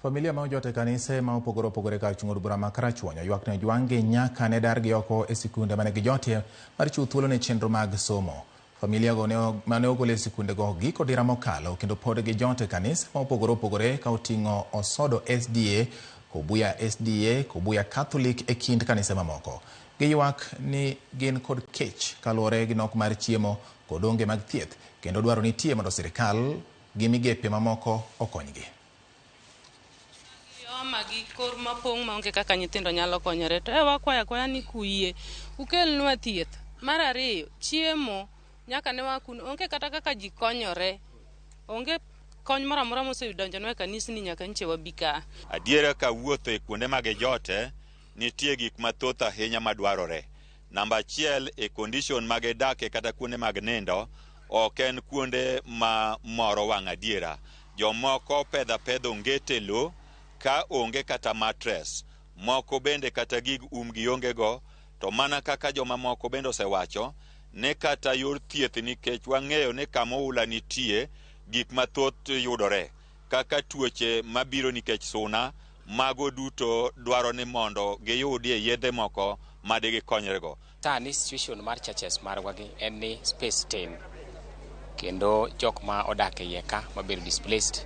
Familia ma ojot e kanise ma opogore opogore kar chung' od bura ma Karachuonyo ywak ni ojwang'gi nyaka ne dargi oko e sikunde mane gijotie mar chiwo thuolo ne chenro mag somo. Familia go mane ogol e sikundego giko dira mokalo kendo pod gijot e kanise ma opogore opogore ka oting'o Osodo SDA, Kobuya SDA, Kobuya Catholic e kind kanise mamoko. Giywak ni gin kod kech kaluwore gi nok mar chiemo kod onge mag thieth kendo dwaro nitie mondo sirikal gi migepe mamoko okonygi. Homa gi kor mapong' maonge kaka nyithindo nyalo konyore to e wakwayo akwaya ni kuyie ukelnwa thieth. Mar ariyo, chiemo nyaka ne wakun onge kata kaka ji konyore. Onge kony moro amora mosedonjonwa e kanisni nyaka nche wabi ka. Adiera kawuotho e kuonde mag jote, nitie gik mathoth ahinya madwarore. Namba achiel, e condition ma gidake kata kuonde mag nindo, ok en kuonde ma moro wang' adiera. Jomoko pedho apedha ongete e lo ka onge kata mattress. Moko bende kata gig um gionge go, to mana kaka jomamoko bende osewacho, ni kata yor thieth nikech wang'eyo ni kama oula nitie, gik mathoth yudore kaka tuoche mabiro nikech suna, mago duto dwaro ni mondo giyudie yedhe moko madigikonyre-go. Sani situation mar churches marwa gi en ni space tin kendo jok ma odak e iye ka mabedo displaced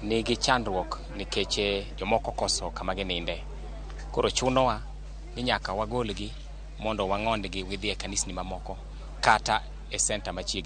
nigi chandruok nikech jomoko koso kama gininde. Koro chunowa ni nyaka wagolgi mondo wang'ondgi gidhi e kanisni mamoko kata e center machiegni.